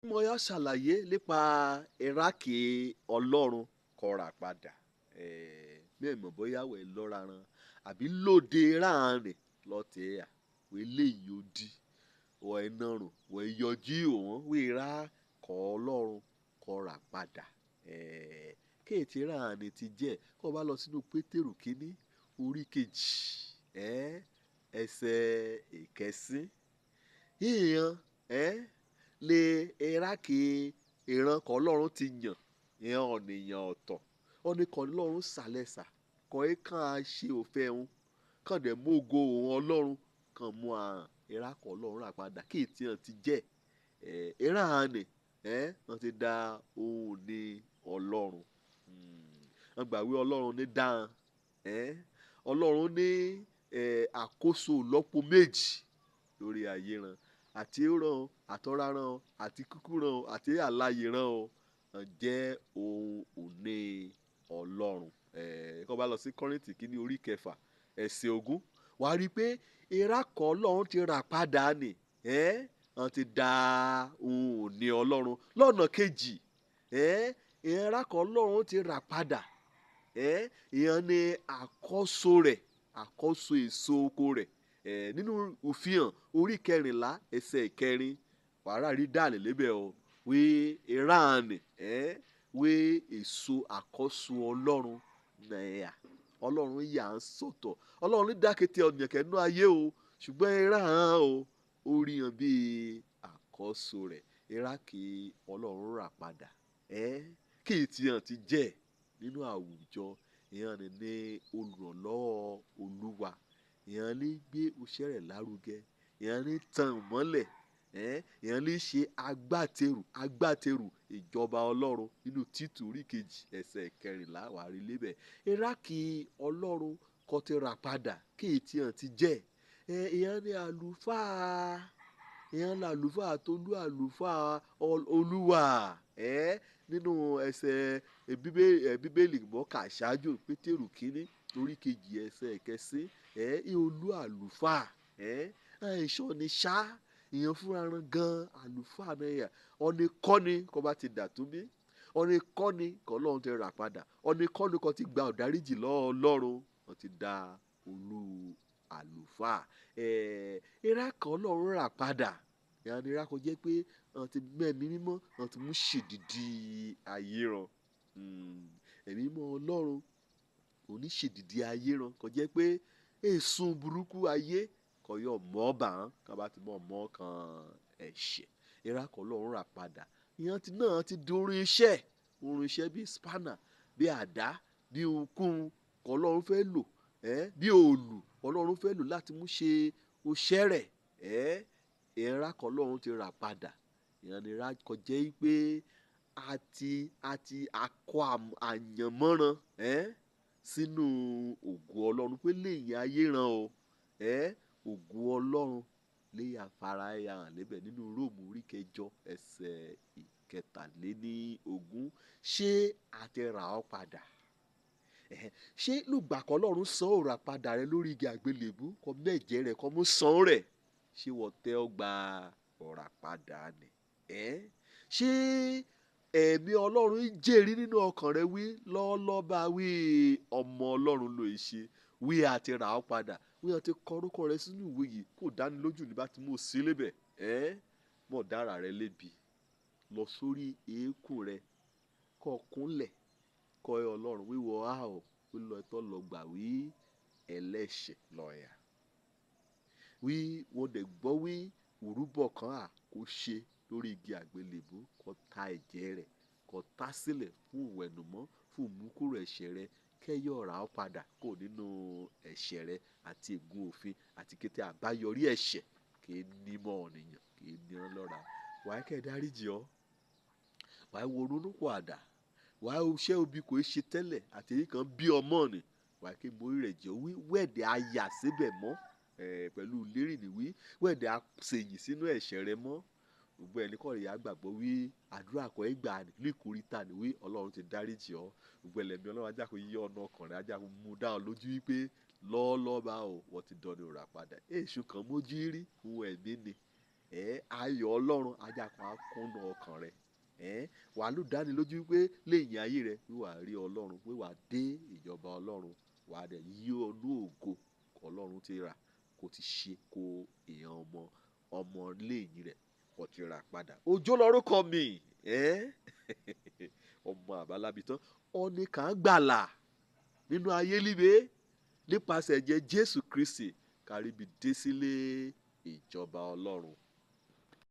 Mo yá ṣàlàyé nípa ìrákì Ọlọ́run kọra padà. Mi ò mọ̀ bóyá wẹ̀ lọ́ra ran àbí lóde ráàrin lọ́tẹ̀ à, wẹ̀ léyìí odi, wẹ̀ nárùn, wẹ̀ yọjí òun, wẹ̀ rá kọ Ọlọ́run kọra padà. Kéètì ráàrin ti jẹ́ kó bá lọ sínú Pétérù kínní orí kejì, ẹsẹ̀ ìkẹsín. Ìyẹn, lè ìrákì ìran kọ Ọlọ́run ti yàn, ìyẹn ọ̀nìyàn ọ̀tọ̀. Ó ní kọ Ọlọ́run sálẹ̀sà, kọ ẹ́ kàn á ṣe òfin òun, kàn dẹ̀ mú ògo òun Ọlọ́run kàn mú àrùn ìrákọ Ọlọ́run rà padà. Kéètì hàn ti jẹ́, ìráàrin, wọ́n ti dá òun ní Ọlọ́run. Wọ́n gbà wí Ọlọ́run ní dáhùn, Ọlọ́run ní, àkóso ìlọ́po méjì lórí ayé ran àti rán, àtọ́rá rán, àti kúkú rán, àti àlàyé rán o, jẹ́ ohun òní Ọlọ́run. Kó bá lọ sí Kọ́ríńtì kínní orí kẹfà, ẹsẹ̀ ogún, wà á rí pé ìrákọ Ọlọ́run ti rà padà ni, wọ́n ti dá ohun òní Ọlọ́run. Lọ́nà kejì, ìrákọ Ọlọ́run ti rà padà, ìyẹn ni àkọ́so rẹ̀, àkọ́so èso oko rẹ̀. Nínú òfihàn orí kẹrìnlá ẹsẹ̀ ìkẹrin, wàrà rí dàlẹ̀ lébẹ̀ o, wí ìráàrin, wí èso àkọ́so Ọlọ́run náà. Ọlọ́run yà ń sọ̀tọ̀. Ọlọ́run ní dákété ọ̀nìyàn kẹ́nu ayé o, ṣùgbọ́n ìráàrin o, ó rí hàn bí àkọ́so rẹ̀. Ìrákì Ọlọ́run rà padà. Kéètì hàn ti jẹ́ nínú àwùjọ, ìyẹn ni ní olùrànlọ́wọ́ Olúwa. Ìyẹn ní gbé iṣẹ́ rẹ̀ lárugẹ. Ìyẹn ní tan ìmọ́lẹ̀, ìyẹn ní ṣe agbátẹrù, agbátẹrù ìjọba Ọlọ́run nínú Títù orí kejì ẹsẹ̀ kẹrìnlá wà á rí lébẹ̀. Ìrákì Ọlọ́run kò ti rà padà. Kéètì hàn ti jẹ́. Ìyẹn ní àlùfáà, ìyẹn ní àlùfáà tolú àlùfáà Olúwa. Nínú ẹsẹ̀ Bíbélì mọ́kà ṣáájú Pétérù kínní orí kejì ẹsẹ̀ ìkẹsín, olú àlùfáà, ẹ̀ṣọ́ ni ṣá, ìyẹn fúnra rán gan àlùfáà náà yà. Ọ̀nì kọ́ni kó bá ti dà tó bí, ọ̀nì kọ́ni kọ́ Ọlọ́run ti rà padà, ọ̀nì kọ́ni kó ti gba ọ̀dáríjì lọ́wọ́ Ọlọ́run, wọ́n ti dá olú àlùfáà. Ìrákọ Ọlọ́run rà padà. Ìyẹn ni ìrákọ jẹ́ pé wọ́n ti mú ẹ̀mí mímọ́, wọ́n ti mú ṣèdídì ayé ran. Ẹ̀mí mímọ́ Ọlọ́run oníṣèdídì ayé ran kò jẹ́ pé èsùn burúkú ayé kò yọ mọ́ bà án, kí wọ́n bá ti mọ̀ mọ́ kan ẹ̀ṣẹ̀. Ìrákọ Ọlọ́run rà padà. Ìyẹn ti náà ti di orin iṣẹ́, orin iṣẹ́ bí spanner, bí àdá, bí ohunkóhun kọ́ Ọlọ́run fẹ́ lò, bí òòlù Ọlọ́run fẹ́ lò láti mú ṣe iṣẹ́ rẹ̀. Ìrákọ Ọlọ́run ti rà padà. Ìyẹn ni ìrákọ jẹ́ pé a ti akọ àyànmọ́ran, sínú ògo Ọlọ́run pé léyìn ayé ran o, ògo Ọlọ́run lè afárá ya hàn lébẹ̀ nínú Róòmù orí kẹjọ ẹsẹ̀ ìkẹtàléní ogún. Ṣé a ti rà ọ́ padà? Ṣé lùgbà kan Ọlọ́run san òrà padà rẹ lórí igi àgbélébùú, kọ mẹ́jẹ rẹ̀ kọ mú san rẹ̀? Ṣé wọ́n tẹ́ ọ gba ọ̀rà padà ni? Ṣé ẹ̀mí Ọlọ́run ń jẹ́rìí nínú ọkàn rẹ wí lọ́ọ́lọ́ bá wí ọmọ Ọlọ́run ló ṣe, wí a ti rà ọ́ padà, wí a ti kọ orúkọ rẹ sínú ìwé yìí kò dánilójú ní bá ti mú sí lébẹ̀. Mọ̀ dára rẹ lébi. Lọ sórí eékún rẹ, kọ kúnlẹ̀, kọ ẹ Ọlọ́run wíwọ á ò, wí lọ ẹ̀tọ́ lọ gbà wí ẹlẹ́ṣẹ̀ lọ́ọ̀yà. Wí wọ́n dẹ̀ gbọ́ wí òrúbọ kan à kó ṣe lórí igi àgbélébùú, kó ta ẹ̀jẹ̀ rẹ̀, kó ta sílẹ̀ fún ìwẹ̀nùmọ́, fún ìmúkúrò ẹ̀ṣẹ̀ rẹ, kẹ́yọ̀ rà ọ́ padà kó nínú ẹ̀ṣẹ̀ rẹ àti ègún òfin àti kété àbáyọrí ẹ̀ṣẹ̀ kì í ní mọ́ ọ̀nìyàn, kì í ní ọ́ lọ́ra. Wà á kẹ́ dáríjì ọ́, wà á wo ronúpìwàdà, wà á iṣẹ́ obi kò ṣe tẹ́lẹ̀ àti èyí kan bí ọmọ ni, wà á kí mórí rẹ̀ jẹ́ wí wẹ̀dẹ̀ ayà síbẹ̀ mọ́, pẹ̀lú lérí ni wí wẹ̀dẹ̀ asèyìn sínú ẹ̀ṣẹ̀ rẹ mọ́. Gbogbo ẹni kọ́ ìyá gbàgbọ́ wí àdúrà kọ́ ẹ gbà ní ìkóríta ni wí Ọlọ́run ti dáríjì ọ́. Gbogbo ẹlẹ́mìí Ọlọ́run ajá kò yí ọ̀nà ọkàn rẹ, ajá kò mú dá ọ lójú wípé lọ́ọ́lọ́ bá o, wọ́n ti dọ̀ni òrà padà. Èṣù kan mójú rí ohun ẹ̀mí ni. Ayọ̀ Ọlọ́run ajá kan á kúnnú ọkàn rẹ. Wàá ló dánilójú pé lẹ́yìn ayé rẹ pé wàá rí Ọlọ́run, pé wàá dé ìjọba Ọlọ́run, wàá dẹ̀ yí ọdún ògo Ọlọ́run ti rà kó ti ṣe kó èèyàn ọmọ ọmọ lẹ́yìn rẹ̀ kó ti rà padà. Òjó lorúkọ mi, ọmọ àbálábí tán ọ̀nì kan gbàlà nínú ayé líbe nípasẹ̀ ẹ̀jẹ̀ Jésù Kristi káríbi dé sílé ìjọba Ọlọ́run.